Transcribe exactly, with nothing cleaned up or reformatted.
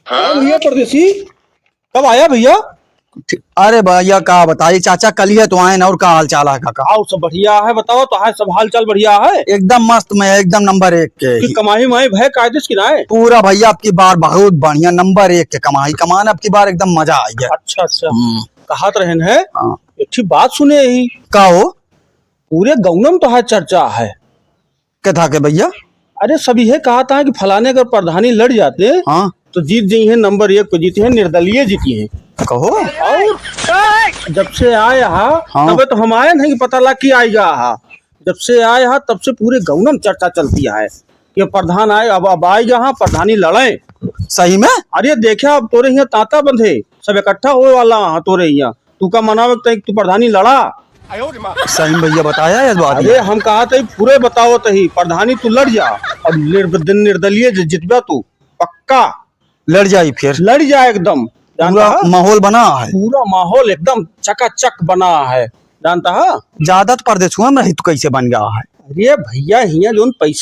हाँ भैया परदेसी, कब आया भैया? ठीक, अरे भैया का बताई चाचा, कल ही तो आए ना, और का हाल चाल है काका? और सब बढ़िया है, बताओ तो है, सब हाल चाल बढ़िया है? एकदम मस्त में, एकदम नंबर एक के। कि कमाई माई भय कायदे से कि नाय? पूरा भैया, अब की बार बहुत बढ़िया, नंबर एक के कमाई कमान, अब की बार एकदम मजा आ गया। अच्छा अच्छा। हम्म। कहत रहन है, हाँ। एक ठे बात सुने ही। का हो? पूरे गौनम तो है चर्चा है। के था के भैया? अरे, सब यह कहा था कि फलाने अगर प्रधानी लड़ जाते, हाँ। तो जीत जइहैं, नंबर एक पे जीतिहैं, निर्दलीय जीतिहैं। कहो। और जब से आए हा, हाँ। तबे तो हम आए नहीं कि पता लग कि आएगा हा। जब से आए हा, तब से पूरे गौनम चर्चा चलती है कि प्रधान आए, अब, अब आएगा हा, प्रधानी लड़े। सही में? अरे, देखा, अब तोरे यहाँ तांता बंधे, सब इकट्ठा होए वाला हा तोरे यहाँ। तू का मनावे के तई तू प्रधानी लड़ा? सही में भैया बताया ये बात? अरे, हम कहा तई पूरे बतावत ही, प्रधानी तू लड़ जा और निर्द-, निर्दलीय जि-, जितबा तू, पक्का। लड़ जाई फिर? लड़ जा एकदम। जानता पूरा है? माहौल बना है। पूरा माहौल एकदम चकाचक बना है, जानता है? ज्यादा तो परदेसुआ में रही तो कैसे बन गया है? अरे भैया, हियाँ जौन पैसा